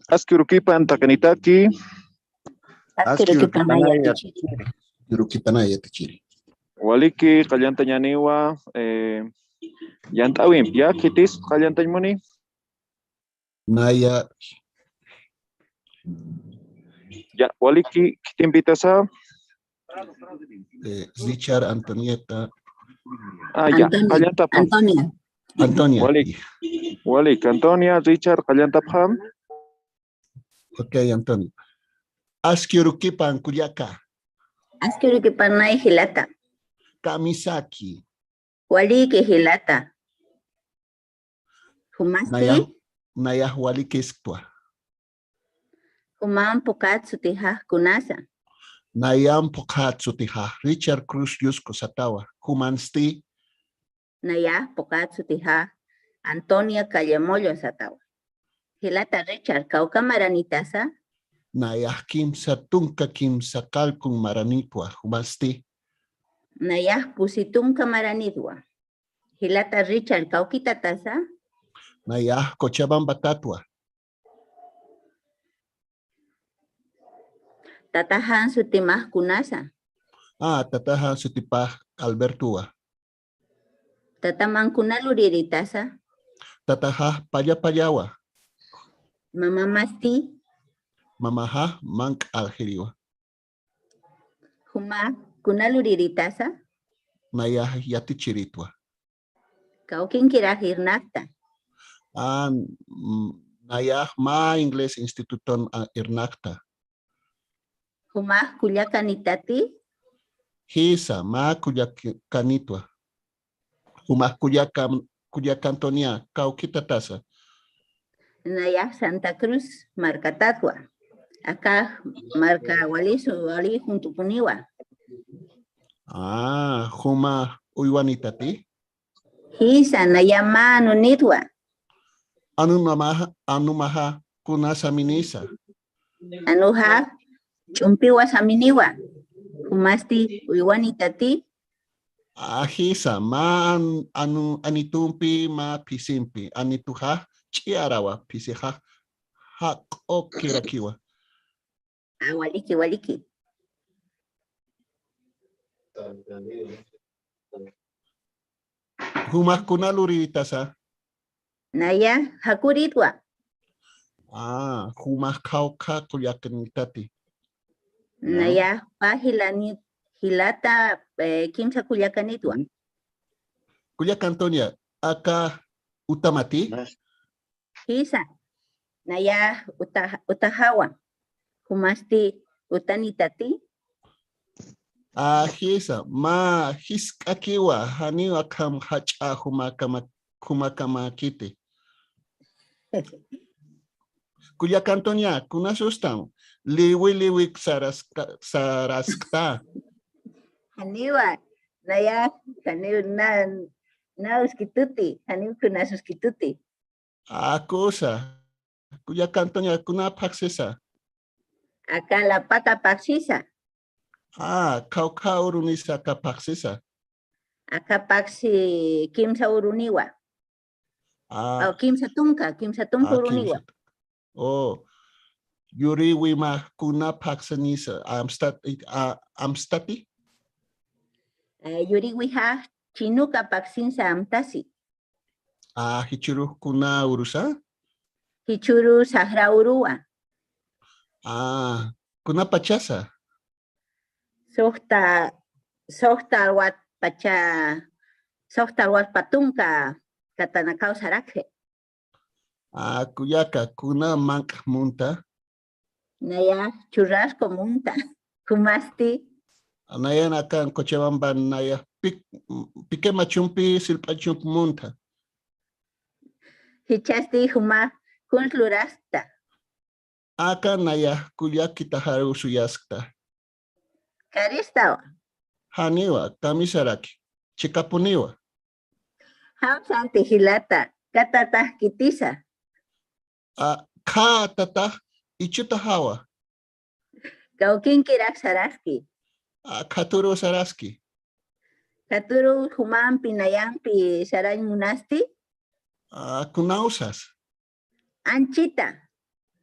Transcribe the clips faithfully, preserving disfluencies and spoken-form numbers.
Aski urukipan taqinitaki. Aski urukipanaya yatichiri. Urukipanaya yatichiri. Waliki, qallantañaniwa, eh, yant'awimpi, ya, khitis qallantañ muni. Naya. Ya, waliki, khitimpitasa. Eh, Richard, Antonieta. Ah, ya, Antonia. Qallantapxam. Antonia. Antonia. Walik, walik, Antonia, Richard, qallantapxam. Ok, Antonia. Aski urukipan kullaka. Aski urukipanay jilata. Kamisaki. Waliki jilata. Jumasti. Naya, naya walikiskwa. Jumam phuqhat sutijax kunasa. Nayam phuqhat sutijax Richard Cruz Yusco satawa. Jumansti. Nayax phuqhat sutijax Antonia Calle Mollo satawa. Jilata Richard, kawka maranitasa? Nayax kimsa tunka kimsa qallqun maranitwa, jumasti. Nayax pusi tunka maranitwa. Jilata Richard, kawkitatasa? Nayax Cochabamba tatwa. Tataxan sutimax kunasa? Ah, tataxan sutipax Albertowa. Tataman kuna luriritasa? Tataxax Palla Pallawa. Mamamasti? Mamaxax Mank Aljiriwa. Juma kuna luriritasa? Nayax yatichiritwa. Kawkinkirax irnaqta? Ah, mm, nayax mä inglés instituton, ah, irnaqta. Jumax kullakanitati? Jisa, mä kullakanitwa. Jumax kullaka, kullaka Antonia, kawkitatasa? Nayax Santa Cruz markatatwa. Akax marka walisu, wali juntupuniwa. Ah, juma uywanitati? Jisa, naya mä anunitwa. Anunamaxa, anumaxa kuna saminisa? Anuxa ch'umpiwa saminiwa. Jumasti uywanitati? Ah, jisa, mä an-, anu, anitumpi, mä phisimpi. Anituxa ch'i arawa, phisixa jaq'ukirakiwa. Ah, waliki, waliki. Jumax kuna luriritasa? Naya jakuritwa. Ah, jumax kawkha kullakanitati. Naya pä jilani, jilata, eh, kimsa kullakanitwa. Kullaka Antonia, aka utamati? Jisa, nayax uta, utaxawa. Jumasti utanitati? Ah, jisa, mä jisk'akiwa, janiw akham jach'a jumakama, jumakamaki. Kullaka Antonia, kuna sustam, liwi liwik saraskta, saraskta. Janiwa, nayax, janiw na, na uskituti, janiw kuna suskituti. Akusa. Kullaka Antonia, kuna phaxsisa? Aka lapaka phaxsisa. Ah, kawkha urunisa aka phaxsisa? Aka phaxsi kimsa uruniwa. Ah. Oh, kimsa tunka, kimsa tunka uruniwa. Kimsa. Oh. Yuriwi mä kuna phaxsinisa. Amstat, ah, amstati? Eh, yuriwixa chinuka phaxsinsa amtasi. Ah, jichhürux kuna urusa? Jichhürux sajra uruwa. Ah, kuna pachasa? Suxta, suxta alwat pacha, suxta alwat patunka katanakaw sarakxi. Ah, kullaka, kuna manq'x munta? Nayax churrasco munta. Jumasti? Nayan akan Cochabamba nayax pik-, pikema chumpi, silp'a chumpi munta. Jichhasti jumax kuns luraskta. Aka nayax kullakitaxaruw suyaskta. Karistawa. Janiwa, kamisaraki. Chikapuniwa. Jam santi jilata, khatatax khitisa. A, khatatax ichutaxawa. Kawkinkirax saraski. A, khatüruw saraski. Khatüruw jumampi nayampi sarañ munasti. A, kuna usas. Anchita.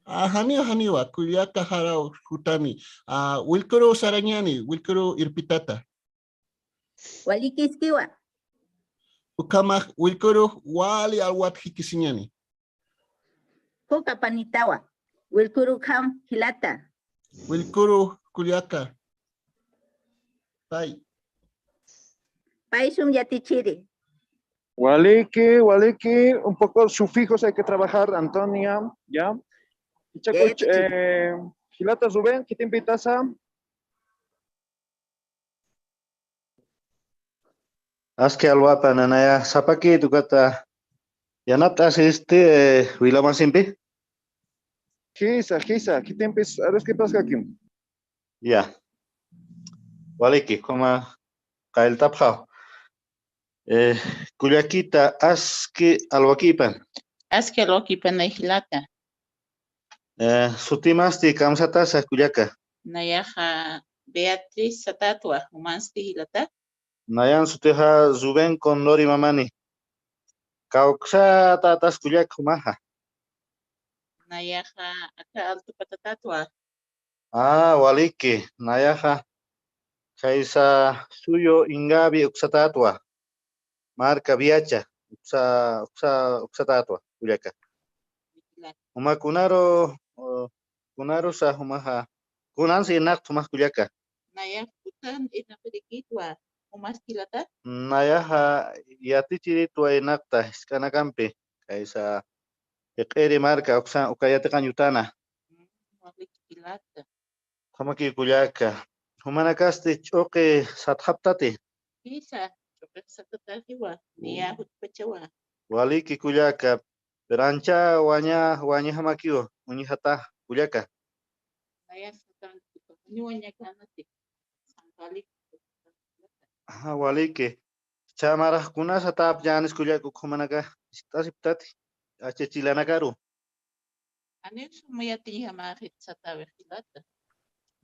Ah, janiwa, janiwa, kullaka jaraw jutani. Ah, willkuru sarañani, willkuru irpitata. Walikiskiwa. Ukhamax willkuru wali alwat jikisiñani. Puka panitawa. Willkuru kham jilata. Willkuru kullaka. Pay. Pay sum yatichiri. Waliki, waliki, un poco sufijos hay que trabajar, Antonia, ¿ya? Ichakuch, eh, jilata Rubén, ¿qué te invitas a? Aski alwapa nanaya, sapaki tukata, yanapt'asisti, eh, wilamasimpi? Jisa, jisa, ¿qué te invitas? A ver, ¿qué pasa aquí? Ya. Waliki, kuma qayltapxaw. Eh, kullakita, aski alwakipan. Aski alwakipan, nay jilata. Eh, sutimasti kamsatasa kullaka. Nayaxa Beatriz satätwa, jumansti jilata. Nayan sutixa Rubén Condori mamani. Kawksatätas kullaka jumaxa. Nayaxa aka Altupa tatätwa. Ah, waliki, nayaxa khaysa suyu Ingavi uksatätwa. Marka Viacha, uksa, uksa, uksatätwa, kullaka. Juma kunaru, o, kunarusa jumaxa, kunansi irnaqta jumax kullaka. Nayax utan irnaqirikitwa, jumas jilata. Nayaxa yatichiritwa irnaqta, jisk'anakampi, khaysa, Jiq'iri marka, uksa, uka yatiqañ utana. Mm, waliki jilata. Ukhamaki kullaka. Jumanakasti ch'uqi satxaptati. Jisa, ch'uqi satataxiwa, niya jutpachawa. Waliki kullaka. Pero ancha waña, wañajamakiwa, uñjata kullaka. Nayax satan, uñi wañakanati. Santali. Ajá, waliki. Jichha marax kunasa täpyanis kullaka, ukhamanaka jiskt'asiptati, acha chilanakaru. Janiw sum yatiñjamäxit satäwi jilata.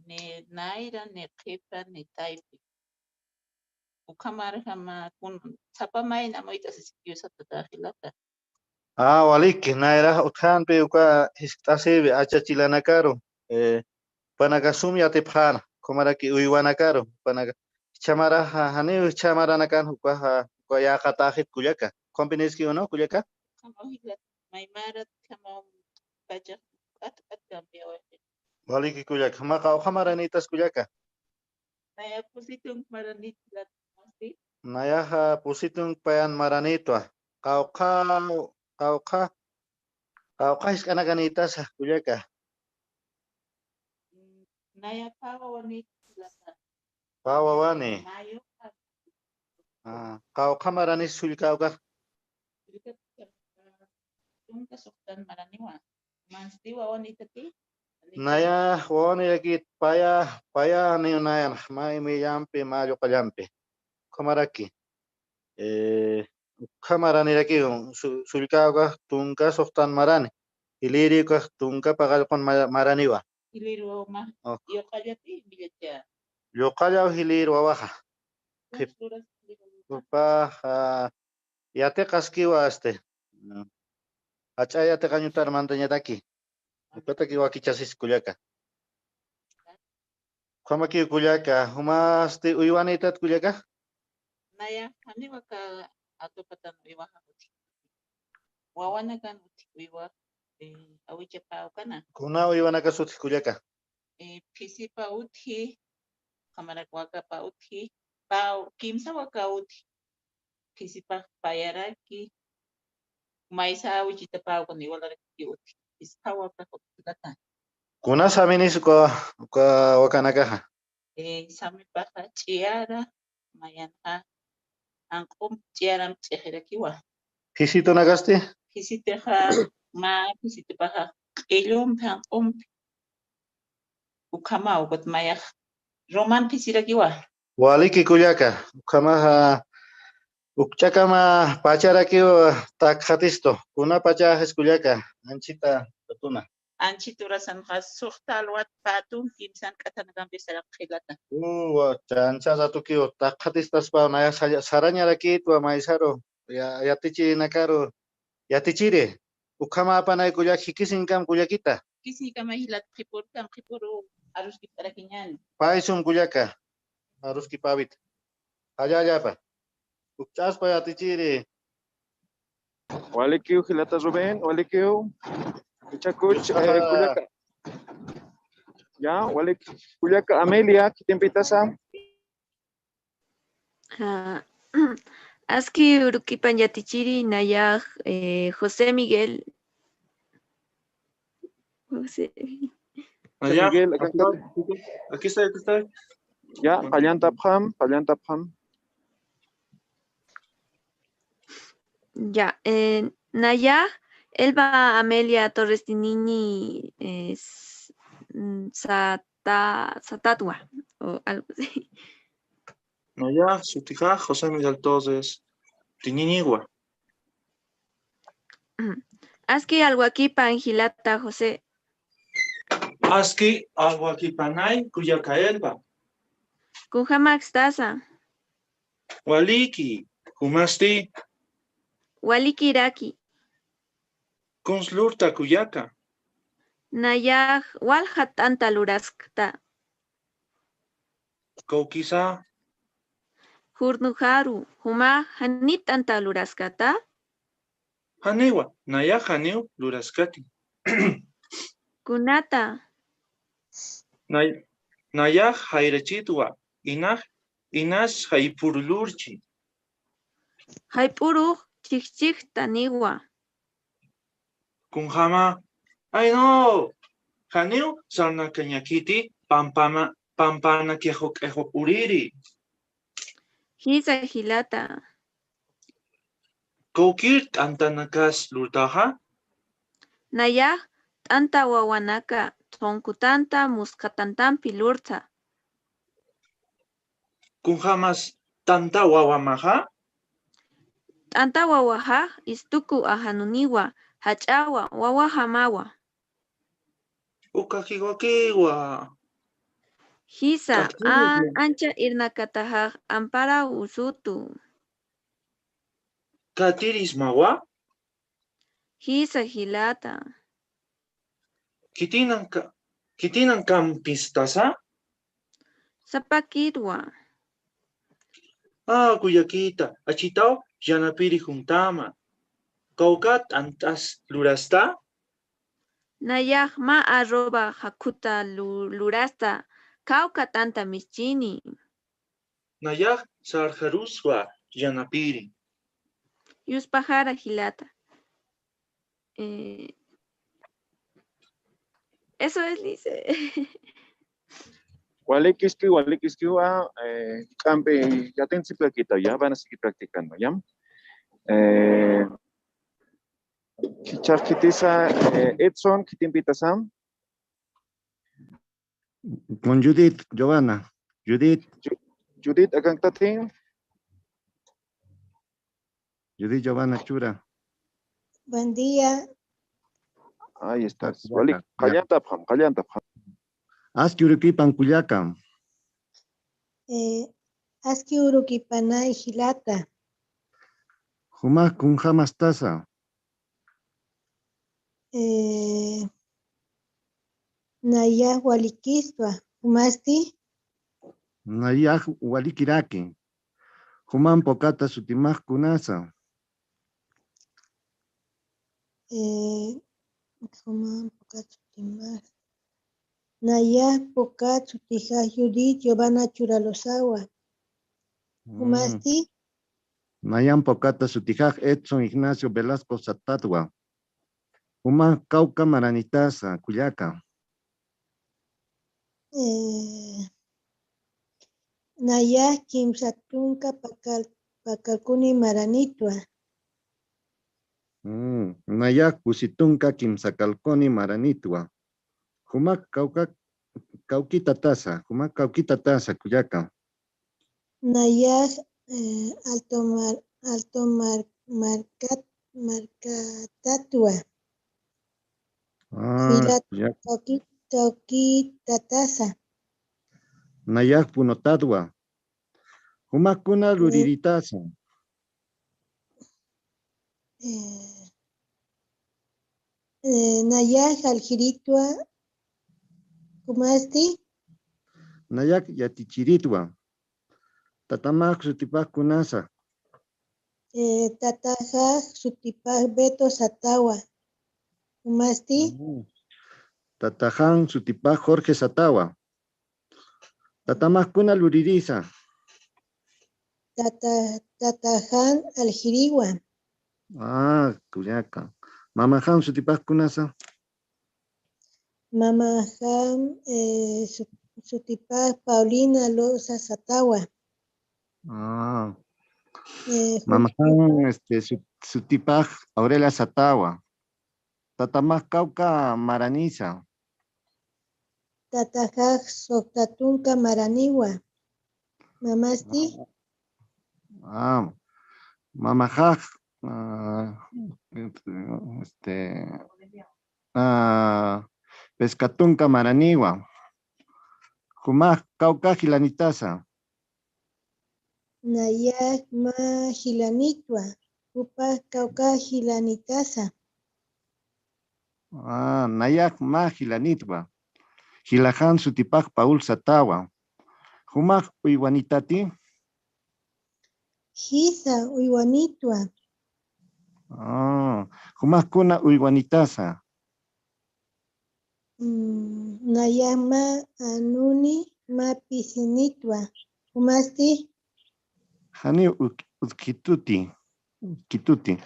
Ni nayra, ni qhipa, ni taypi. Ukhamarjama kun, sapa mayni amuyt'asisikiw satäta jilata. Ah, waliki, nayrax utjampi uka jiskt'asiwi acha chilanakaru, eh, jupanaka sum yatipxäna, ukhamaraki uywanakaru, jupanaka jichha marax, janiw jichha maranakan ukaxa, uka yäqatäxit kullaka. ¿Comprendeski o no, kullaka? Ukhamaw jilata, maymarat, ukhamaw pachax, k'at, k'at cambiawa. Waliki kullaka, juma qawqha maranïtas kullaka. Naya pusi tunk maranït jilata, ¿sí? Nayaxa pusi tunk payan maranïtwa. Qawqha, qawqha, qawqha jisk'anakanïtasa kullaka. Mm, naya pä wawanït jilata. Pä wawani. Mayo. Ah, qawqha maranis sullka ukax. Tunka suxtan maraniwa. Mansti wawanïtati. Naya wawanirakit paya, paya niw nayan, mä imillampi, mä lluqallampi. Ukhamaraki. Eh, ukha maranirakiw, su-, sullka ukax tunka suxtan marani. Jilïri ukax tunka paqallqun ma-, maraniwa. Jilïr wawa mä. Ok. Lluqallati, imillata. Lluqallaw jilïr wawaxa. Qhip-, jupax, ah, yatiqaskiwa, este, mm, jach'a yatiqañ utar mantañataki. Ukataki wakichasis kullaka. Ukhamakiw kullaka, jumasti uywanïtat kullaka? Naya, janiw aka Altupatan uywaxa utji. Wawanakan utji uywa, eh, awicha pä ukana. Kuna uywanakas utji kullaka? Eh, phisipa utji, ukhamarak wakapa utji, pä, kimsa waka utji. Phisipax payaraki, maysa awichita pä ukana igualaraki utji. Phisipa waka utji kata. Kuna saminis uka, uka wakanakaxa? Eh, samipaxa ch'iyara, mayanxa, janq'ump ch'iyaramp ch'ixirakiwa. ¿Phisitunakasti? Phisitixa, mä phisitipaxa q'illump, janq'ump. Ukhama, ukat mayax, roman phisirakiwa. Waliki kullaka, ukhamaxa, ukch'akama pacharakiw takxatistu, kuna pachaxis kullaka, anchita tatuna. Anchit urasanxa suxta alwat pä tunk kimsan k'athanakampi saraq jilata. Uwa, ancha ratukiw takxatistaspaw naya sarañarakïtwa maysaru, ya-, yatichirinakaru, yatichiri. Ukhama apanay kullak jikisiñkam kullakita. Kisñikama jilat qhipürkam, qhipüru aruskipt'arakiñäni. Pay sum kullaka, aruskipäwit. Jallallapa. Ukch'aspa yatichiri. Walikiw jilata Rubén, walikiw. Kuchakuch, eh, kullaka. Ya, walik, kullaka Amelia, ¿khitimpitasa? Ah, aski urukipan yatichiri nayax, eh, José Miguel. José. José Miguel, acá está. Aquí estoy, aquí estoy. Ya, qallantapxam, qallantapxam. Ya, eh, nayax Elba Amelia Torres Tiniñi, eh, s- mm, Sata, Satatwa, o algo así. Nayax sutixa José Miguel Torres Tiniñiwa. Ujú. Aski alwakipan jilata José. Aski alwakipanay kullaka Elba. Kunjamakstasa. Waliki, jumasti. Walikiraki. Kuns lurta kullaka. Nayax walja t'anta luraskta. Kawkisa. Jurnujaru, jumax jani t'anta luraskata. Janiwa, nayax janiw luraskati. Kunata. Nay, nayax jayrachitwa, inax, inas jaypuru lurchi. Jaypurux chijchijtaniwa. Kunjama, ay no, janiw sarnakañakiti pampana, pampana q'ixu puriri. Jisa jilata. Kawkir t'antanakas lurtaxa. Nayax t'anta wawanaka, t'unku t'anta, muskha t'antampi lurta. Kunjamas t'anta wawamaxa. T'anta wawaxax istuku ajanuniwa, jach'awa, wawajamawa. Ukakiwakiwa. Jisa, ancha irnakataxax ampara usutu. Katirismawa. Jisa jilata. Khitinanka, khitinankampistasa. Sapakitwa. Ah, kullakita, achitaw yanapiri juntama. Kawka t'antas lurasta. Nayax mä arroba jakhuta lu- lurasta, kawka t'anta mischini. Nayax sarjaruswa yanapiri. Yuspaxara jilata. Eh, eso es, Lice. Walikiski, walikiskiwa, eh, k'ampi, ya te enciclopédica, ya van a seguir practicando, ¿ya? Eh, Kichar khitisa, eh, Edson, khitimpitasa. Con Judith, Giovanna. Judith. Judith, akanktatin. Judith Giovanna Chura. Buen día. Ahí está. Wali, qallantapxam, qallantapxam. Aski urukipan kullaka. Eh, aski urukipanay jilata. Jumax kunjamastasa. Eh, nayax walikistwa. Jumasti? Nayax walikiraki. Jumamp ukata sutimax kunasa. Eh, jumamp ukata sutimax. Nayax ukata sutixa Judith Giovanna Chura Losawa. Jumasti? Nayamp ukata sutixa Edson Ignacio Velasco Satatwa. Jumax kawka maranitasa, kullaka. Eh, nayax kimsa tunka pakal, pakalkuni maranitwa. Mm, nayax kusi tunka kimsa kalkuni maranitwa. Jumax kawka, kawkitatasa, jumax kawkitatasa, kullaka. Nayax, eh, alto mar, alto mar, markat, markatatwa. Ah, Jilat, kullaka. kawki, kawkitatasa. Nayax punutatwa. Jumax kuna luriritasa. Eh, eh, nayax aljiritwa, ¿jumasti? Nayax yatichiritwa. Tatamax sutipax kunasa. Eh, tataxax sutipax Beto satawa. ¿Jumasti? Mm. Tataxan sutipax Jorge satawa. Tatamax kuna luririsa. Tata, tataxan aljiriwa. Ah, kullaka. Mamaxan sutipax kunasa. Mamaxan, eh, su-, sutipax Paulina Loza satawa. Ah. Eh, mamaxan, este, su-, sutipax Aurelia satawa. Tatamax kawka maranisa. Tataxax sukta tunka maraniwa. ¿Mamasti? Ah, mamaxax, ah, este, ah, pesca tunka maraniwa. Jumax kawka jilanitasa. Nayax mä jilanitwa, jupax kawka jilanitasa. Ah, nayax mä jilanitwa. Jilaxan sutipax Paul satawa. Jumax uywanitati? Jisa uywanitwa. Ah, jumax kuna uywanitasa. Mm, nayax mä anuni mä pisinitwa. ¿Jumasti? Janiw uk-, utkituti, utkituti.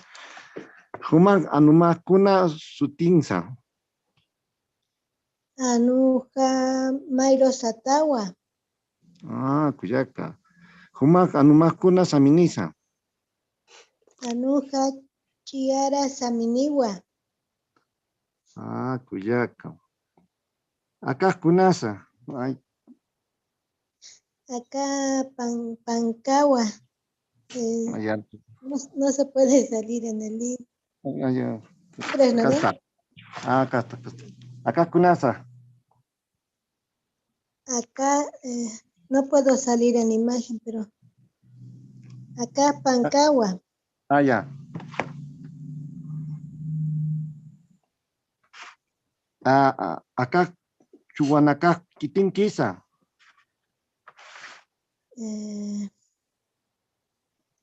Jumax anumax kuna sutinsa. Anuxa Mayro satawa. Ah, kullaka. Jumax anumax kuna saminisa. Anuxa Chiara saminiwa. Ah, kullaka. Akax kunasa. Ay. Aka pan-, pankawa. Eh, ah, ya. No, no se puede salir en el libro. Ah, ya. Tres, ¿no? Acá está. Ah, acá está, acá está. Akax kunasa. Acá, eh, no puedo salir en imagen, pero acá pankawa. Ah, ya. Ah, ah, akax chuwanakax kitinkisa. Eh,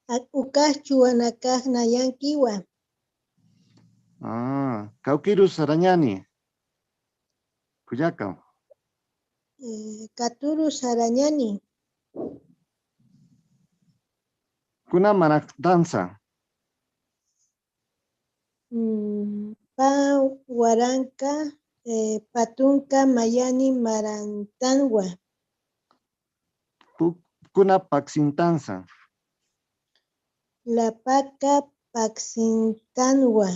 a-, ukax chuwanakax nayankiwa. Ah, kawkirus sarañani. Kullaka. Eh, katurus sarañani. Kuna marantansa. Mm, pä waranka, eh, pä tunka mayani marantanwa. Pu-, kuna paksintansa. Lapaka paksintanwa.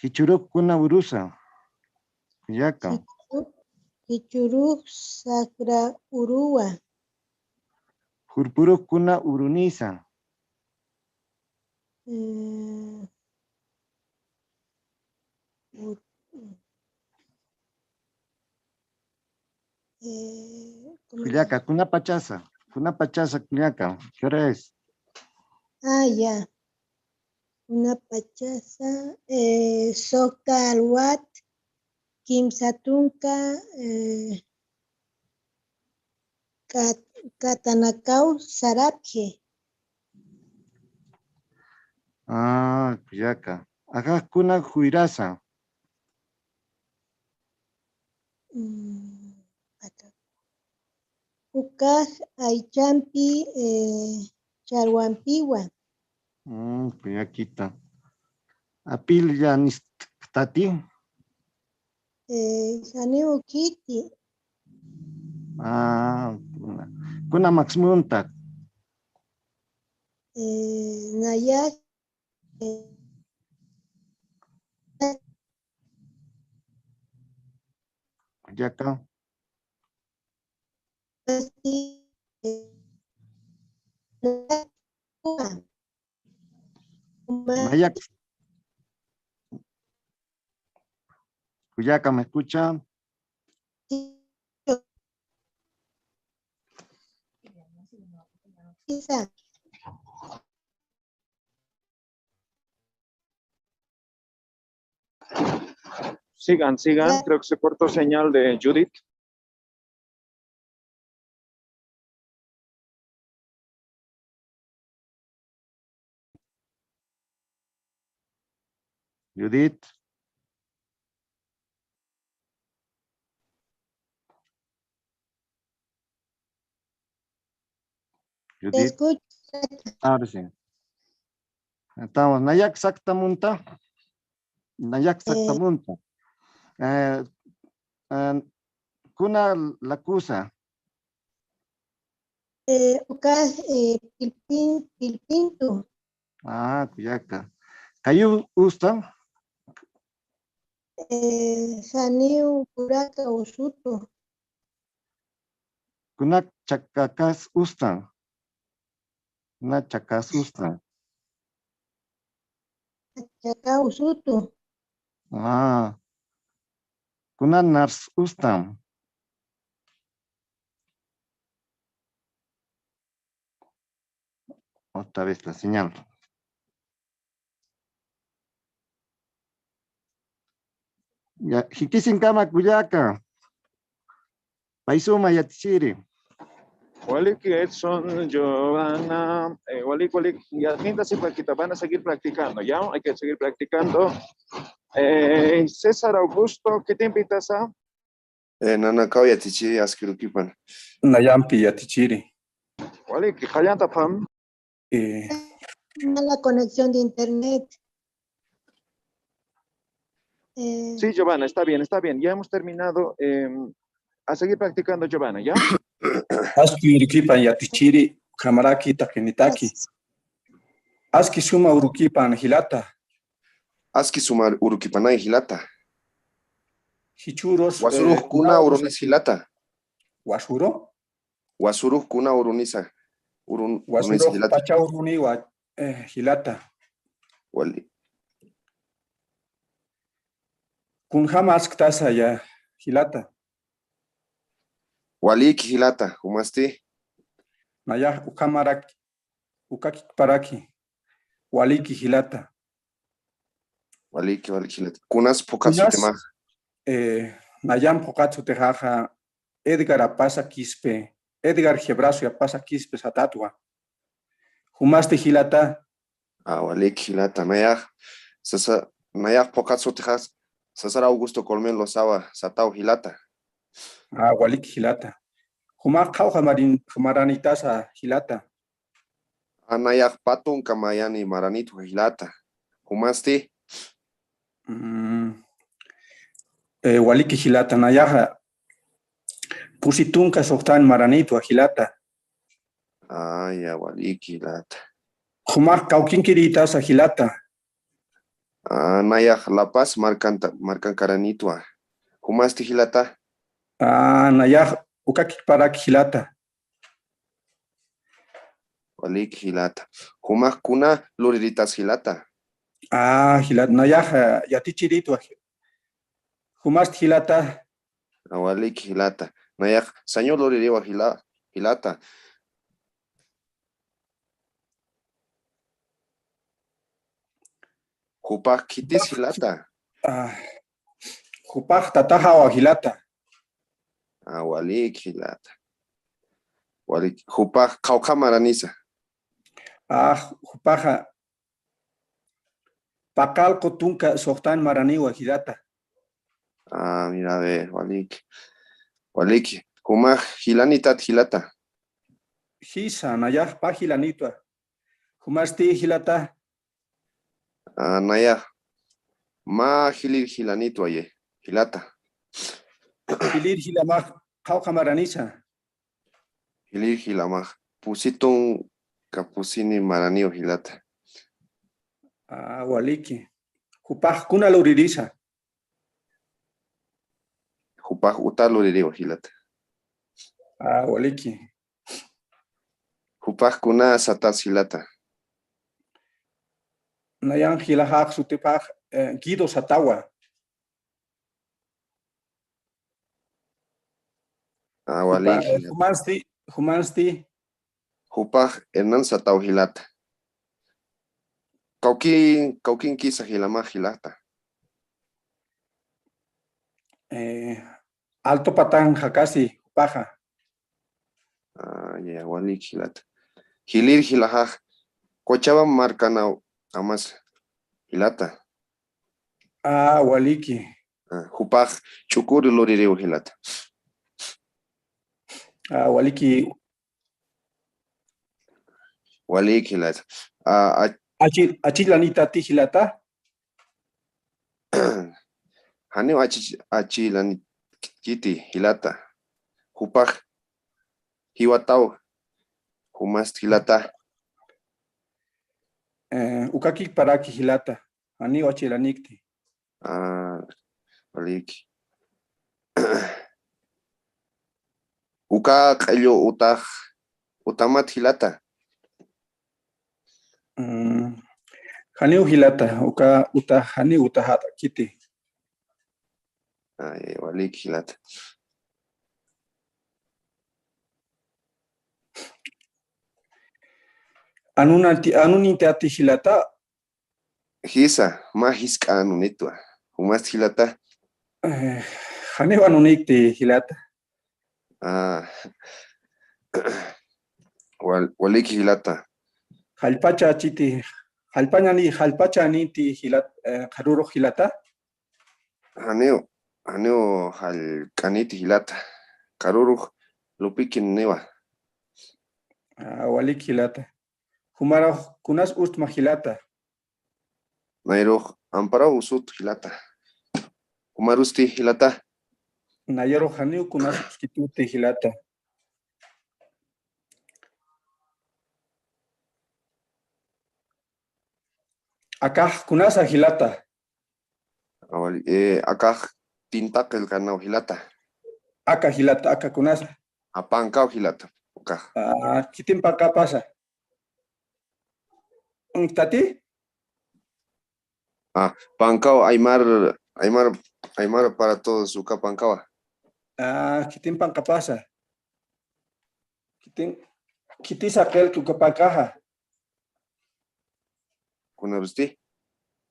Jichhuruk kuna urusa. Kullaka. Jichhuruk, jichhuruk sakra uruwa. Jurpuruk kuna urunisa. Eh, u-, eh, ¿cómo se llama? Kullaka, kuna pachasa, kuna pachasa kullaka, ¿qué hora es? Ah, ya. Kuna pachasa, eh, sukta alwat, kimsa tunka, eh, kat-, katanakaw sarapxi. Ah, kullaka. Akax kuna juyrasa. Mm, aka. Ukax aychampi, eh, charwampiwa. Mm, kullakita. Apil ya nistati. Eh, janiw ukhiti. Ah, kuna, kuna maksmuntak. Eh, nayax, eh, Kullaka. Nayax. Kullaka, ¿me escucha? Sigan, sigan. Creo que se cortó señal de Judith. Judith. Judith. Te escucho. Ahora sí. Estamos. Nayak sakta munta. Nayak sakta munta. Eh, eh, kuna lakusa. Eh, uka, eh, pilpin, pilpintu. Ah, kuyaka. Kayu usta. Eh, saniw kuraka usutu. Kuna chakakas ustan. Kuna chakas ustan. Chaka usutu. Ah. Kuna nars ustan. Otra vez la señal. Ya, jikisinkama kullaka. Paysuma yatichiri. Waliki Edson, Giovanna, eh, walik, walik, ya, mientras se practica, van a seguir practicando, ¿ya? Hay que seguir practicando. Eh, César Augusto, ¿qué te invitas a? Eh, nanakaw yatichiri aski urukipan. Nayampi yatichiri. Waliki, qallantapxam. Eh, mala conexión de internet. Eh, sí, Giovanna, está bien, está bien. Ya hemos terminado. Em, a seguir practicando, Giovanna, ¿ya? Aski urukipan yatichiri, ukhamaraki taqinitaki. Aski suma urukipan jilata. Aski suma urukipanay jilata. Jichhürus, wasurux, eh, kuna urunis jilata. Wasuru? Wasurux kuna urunisa. Urun-, urunisa jilata. Pacha uruniwa, eh, jilata. Wali. Kunjama asktasa ya jilata. Waliki jilata, jumasti. Nayax ukhamaraki, ukakikparaki. Waliki jilata. Waliki, waliki jilata. Kunas phuqhat sutimax. Eh, nayam phuqhat sutixaxa Edgar Apasa Quispe, Edgar Gebrazo Apasa Quispe satatwa. Jumasti jilata. Ah, waliki jilata. Nayax, sasa, nayax phuqhat sutixas, César Augusto Colmen Lozada sataw jilata. Ah, waliki jilata. Jumax qhawxa marin-, maranitasa jilata. Ah, nayax pä tunka mayani maranitwa jilata. Jumasti. Mm. Eh, waliki jilata, nayaxa pusi tunka suxtan maranitwa jilata. Ah, ya, waliki jilata. Jumax kawkinkirïtasa jilata. Ah, nayax La Paz markanta, markankaranitwa. Jumasti jilata. Ah, nayax ukakikparak jilata. Waliki jilata. Jumax kuna luriritas jilata. Ah, jilata. Nayax, eh, yatichiritwa. Jumasti jilata. Ah, waliki jilata. Nayax sañu luririwa jila-, jilata. Jupax khitis jilata. Ah, jupax tataxawa jilata. Ah, waliki jilata. Waliki, jupax qhawqha maranisa. Ah, jupaxa paqallqu tunka suxtan maraniwa jilata. Ah, mira, a ver, waliki. Waliki, jumax jilanitat jilata. Jisa, nayax pä jilanitwa. Jumasti jilata. Ah, nayax mä jilïr jilanitwa ye, jilata. Jilïr jilamax qhawqha maranisa. Jilïr jilamax pusi tunka pusini maraniw jilata. Ah, waliki. Jupax kuna luririsa. Jupax uta luririwa jilata. Ah, waliki. Jupax kuna satas jilata. Nayan jilaxax sutipax, eh, Guido satawa. Ah, wali, jupa-, eh, jilata. Jumansti, jumansti. Jupax Hernán sataw jilata. Kawkin, kawkinkisa jilamax jilata. Eh, Alto Patán jakasi, jupaxa. Ah, ya, walik jilata. Jilir jilaxax, Cochabamba markanaw amas jilata. Ah, waliki. Ah, jupax ch'ukuri luririw jilata. Ah, waliki. Walik jilata. Ah, ah, Achi, achilanitati jilata. Janiw achi, achilanikiti jilata. Jupax jiwataw. Jumasti jilata. Eh, ukakik paraki jilata. Janiw achilanikti. Ah, walik. Uka q'illu utax, utamat jilata. Mm, janiw jilata, uka utax, janiw utaxatakiti. Ay, walik jilata. Anunanti, anunintati jilata. Jisa, mä jisk'a anunitwa. Jumasti jilata. Eh, janiw anunikti jilata. Ah. Wal-, waliki jilata. Jallpacha chiti, jallpañani, jallpacha ninti jilat-, eh, qharürux jilata. Janiw, janiw jallk'aniti jilata. Qharürux lupikin niwa. Ah, waliki jilata. Jumarux kunas ustma jilata. Nayrux amparaw usut jilata. Jumarusti jilata. Nayarux janiw kunas uskituti jilata. Akax kunasa jilata. Awal, eh, akax tinta qillqanaw jilata. Aka jilata, aka kunasa. Apankaw jilata, akax. Ah, khitin panqapasa. Uñjtati? Ah, pankaw aymar, aymar, aymar para todos, uka pankawa. Ah, khitin panqapasa. Khitin, khitisa qillqi uka pankaxa. Kunarusti?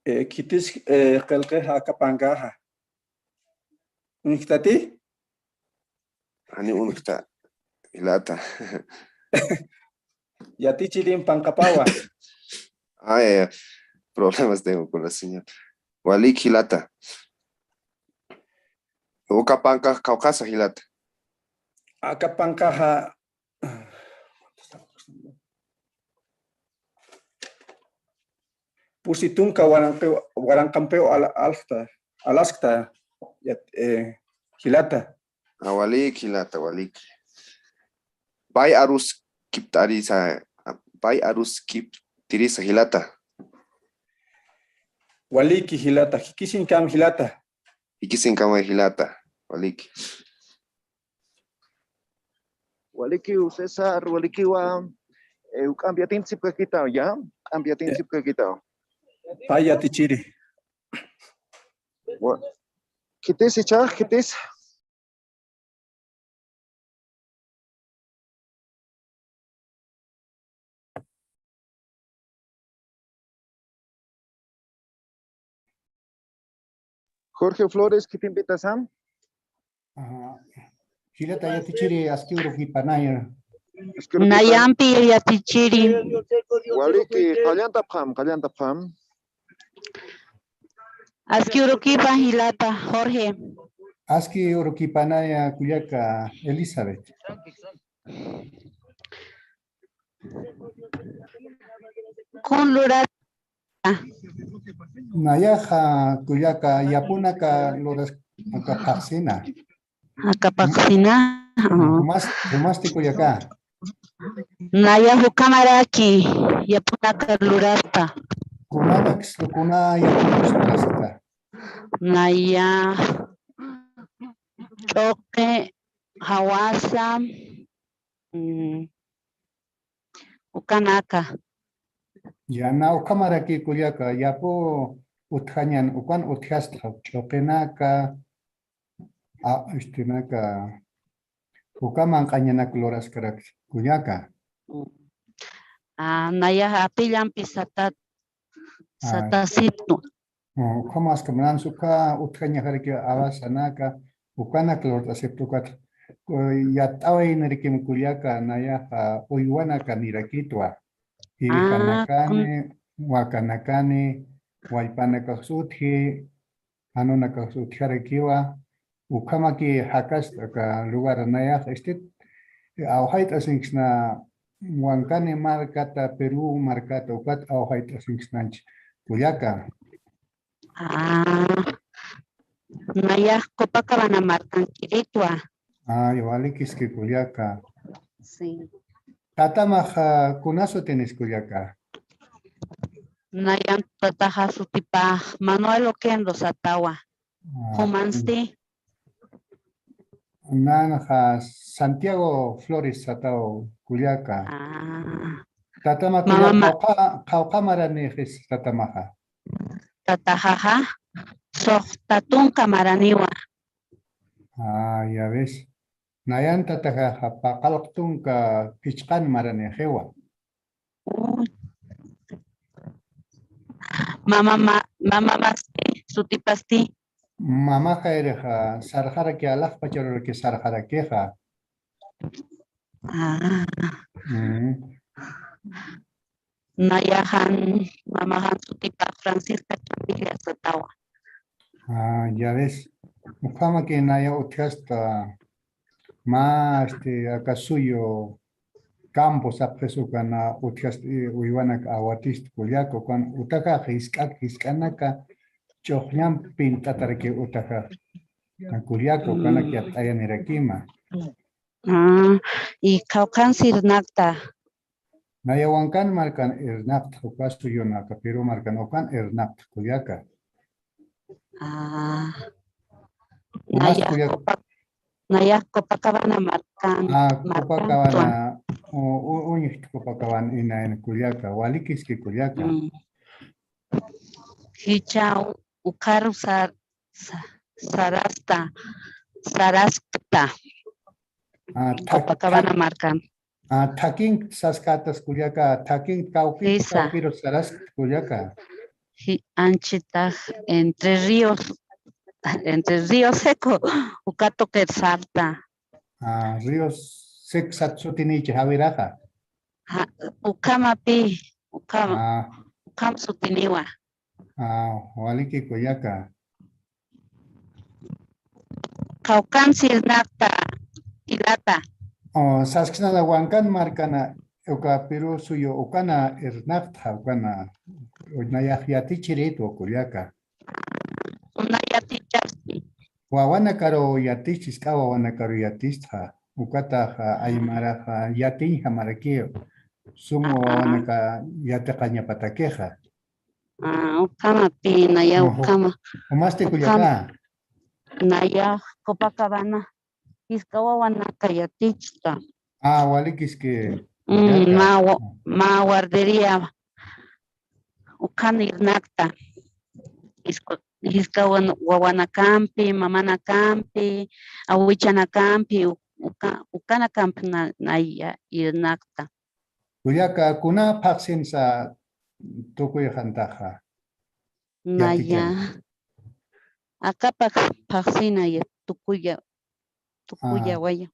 Eh, khitis, eh, qillqixa aka pankaxa. Uñjtati? Janiw uñjta, jilata. Yatichirin panqapawa. Ay, problemas tengo con la señal. Walik jilata. Uka pankax qawqhasa jilata. Aka pankaxa pusi tunka waranqi-, waranqampiw ala-, alxta, alaskta, yat-, eh, jilata. Ah, walik jilata, walik. Pay aruskipt'arisa, pay aruskiptirisa jilata. Waliki jilata, jikisiñkam jilata. Jikisiñkam jilata, waliki. Walikiw César, walikiwa, eh, juk'amp yatinsipkakitaw, ya, juk'amp yatinsipkakitaw. Pay yatichiri. Wa-, khitis icha, khitis. Jorge Flores, khitin pitasa? Ajá. Jilata yatichiri aski urukipanaya. Aski urukipan-. Nayampi yatichiri. Waliki, qallantapxam, qallantapxam. Aski urukipan jilata, Jorge. Aski urukipanaya kullaka Elizabeth. Kun lurata. Nayaxa kullaka yapun aka luras aka phaxsina. Aka phaxsina. Jumas-, jumasti kullaka. Naya jukhamaraki yapun aka lurasta. Kunanaksa, kuna yapun lurasta. Naya ch'uqi, jawasa, mm, ukanaka. Yana ukhamaraki kullaka, yapu utjañan, ukan utjastxa, ch'uqinaka, a, este, naka, uka manq'añanak luraskarak kullaka. Mm. Ah, naya apillampi Sata, ah, Satasitu. Mm, ukhamaskam, nansa uka utjañaxaraki awasanaka, Ukanak lurt'asipta ukat, ku-, yatt'awaynirikim kullaka, nayaxa uywanakanirakitwa. Ah, kun- Irijanakani, wakanakani, wallpanakax utji, janunakax utjarakiwa, ukhamaki jakasta aka lugar nayax, este, awjayt'asinksna Wankani markata, Perú markata, ukat awjayt'asinksnanch kullaka. Ah, nayax Copacabana markankiritwa. Ay, walikiski kullaka. Sí. Tatamax, ah, kuna sutinis kullaka? Nayan tataxa sutipax Manuel Oquendo satawa. Ah, jumansti. Nanxa Santiago Flores sataw kullaka. Ah. Tatama kullaka, mama ma- qawqha, qawqha maranixis tatamaxa? Tataxaxa, suxta tunka maraniwa. Ah, ya ves. Nayan tataxaxa, paqallq tunka phichqan maranixiwa. Uy. Mama ma-, mama masti, sutipasti. Mamaxa irixa, sarxaraki alaxpacharuraki sarxarakixa. Ah. Mm. Nayaxan, mamaxan sutipa Francisca Chamilla satawa. Ah, ya ves. Ukhamaki naya utjasta, mä, este, aka suyu campo sapxis ukana utjasta, eh, uywanak awatista kullaka, ukan utajax jisk'ak, jisk'anaka ch'uxñamp pint'ataraki utajax. Kullaka, ukanak yatt'ayanirakima. Ah, y qawqhan sirnaqta. Naya Wankan markan irnaqtx, uka suyuna aka Perú markan ukan irnaqtx kullaka. Ah. Umas naya kullak- Copa-, naya Copacabana markan, ah, markan Copacabana, u-, u-, uñjt Copacabana inain kullaka, walikiski kullaka. Mm. Jichha ukharu sar-, sa-, sarasta, saraskta. Ah, thak-, Copacabana thak-, markan. Ah, thakin saskätas kullaka, thakin kawki, sisa, kawkiru saraskta kullaka. Ji-, anchitax Entre Ríos, Entre Ríos Seco, uka tuqir sarta. Ah, Ríos Seco sat sutinichi jawiraxa. Ja, ukhamapi, ukham, ah, ukham sutiniwa. Ah, waliki kullaka. Qawqhan sirnaqta, jilata. Oh, sasksnana Wankan markana, uka Perú suyu ukana irnaqtxa, ukana, nayax yatichiritwa kullaka. Una yatichasti. Wawanakaru yatichis, k'a wawanakaru yatistxa. Ukataxa, aymaraxa, yatiñja marakiw. Sum wawanaka yatiqañapatakixa. Ah, ukhamapi, naya ukhama. Umasti kullaka. Naya Copacabana. Jisk'a wawanaka yatichta. Ah, walikiski. Mm, mä wa-, mä guardería. Ukhan irnaqta. Jisk'a, jisk'a wan-, wawanakampi, mamanakampi, awichanakampi, u-, uka-, ukanakampi na-, naya irnaqta. Kullaka, kuna phaxsinsa tukuyxantaxa? Naya. Yatichani. Akapax phaxsina ya tukuya, tukuya waya.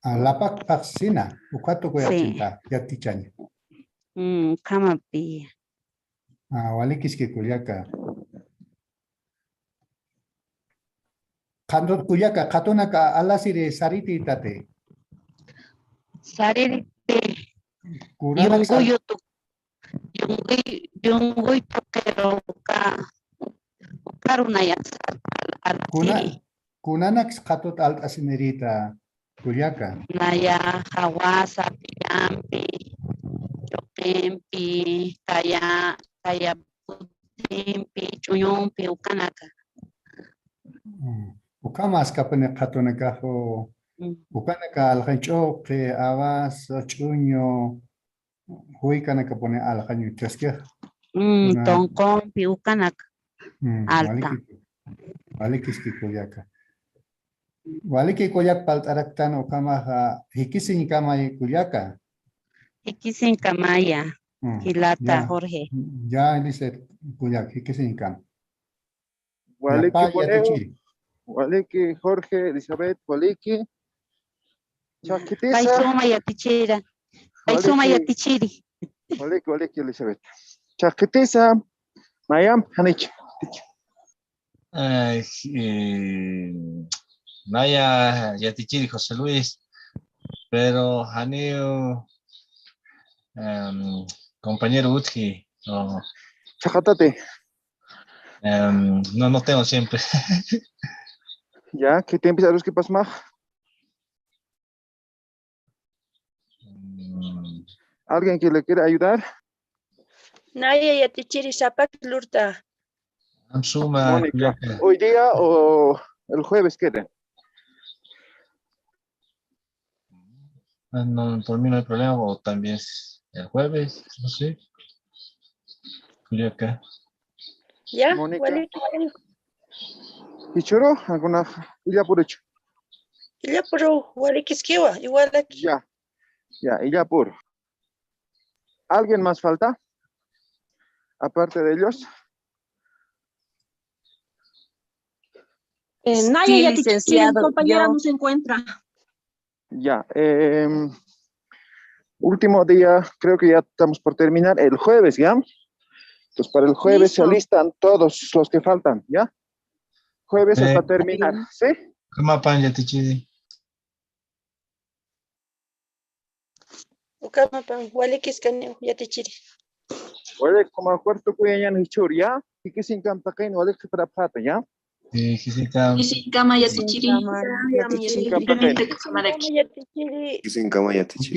Ah, lapak phaxsina, ukha tukuyachinta, yatichani. Mm, ukhamapi. Ah, walikiski kullaka. Qhantu kullaka, qhatunaka alasiri sariti tati. Sariti. Yunguyu tu-, yunguy-, yunguy tuqiru uka, ukaru naya sarta al-, al-, kuna-, alasiri. Kunanaks qhatut alt'asinirita kullaka. Naya jawasa, pillampi, chuqimpi, kaya, kaya putimpi, ch'uñumpi, ukanaka. Mm. Ukham askapuni qhatunakax, mm, ukanaka alxañ ch'uqi, awasa, ch'uñu, juykanakapuni alxañ utjaskix. Mm, kuna-, tunqumpi ukanaka. Mm, alta. Waliki, walikiski kullaka. Waliki kullak palt'araktan ukhamaxa jikisiñkamay kullaka. Jikisiñkamaya, mm, jilata ya, Jorge. Ya, Elizabeth kullak, jikisiñkam. Waliki, ya, pa, conejo. Yatichi. Waliki, Jorge, Elizabeth, waliki. Chhaqkitisa. Pay suma yatichira. Pay suma yatichiri. Waliki, waliki, Elizabeth. Chhaqkitisa. Mayamp, janich. Ay, eh, naya yatichiri José Luis, pero janiw, em, compañero utji, o Chhaqatati. Em, no, no tengo siempre. Ya, ¿qué te empieza a los que pasma? Mm. ¿Alguien que le quiere ayudar? Naya yatichiri sapak lurta. Am suma, Mónica, kullaka. ¿Hoy día o el jueves quiere? Ah, no, por mí no hay problema, o también es el jueves, no sé. Kullaka. Ya, Mónica. Waliki, waliki. Jichhüru, alguna, illapuru jichhü. Illapuru, walikiskiwa, iwalaki. Ya, ya, illapuru. ¿Alguien más falta? Aparte de ellos. Eh, Naya, sí, ya te quiero, licenciado, compañera yo no se encuentra. Ya, em, último día, creo que ya estamos por terminar, el jueves, ¿ya? Entonces, para el jueves se alistan todos los que faltan, ¿ya? Jueves hasta terminar, ¿sí? Ukhamapan yatichiri. Ukhamapan, walikiskani yatichiri. Walik, como acuerdo, kuyañan jichhür, ¿ya? Jikisiñkam taqin, walik qhiparapxäta, ¿ya? Eh, jikisiñkam. Jikisiñkama yatichiri. Jikisiñkam taqin. Jikisiñkama yatichiri. Jikisiñkama yatichiri.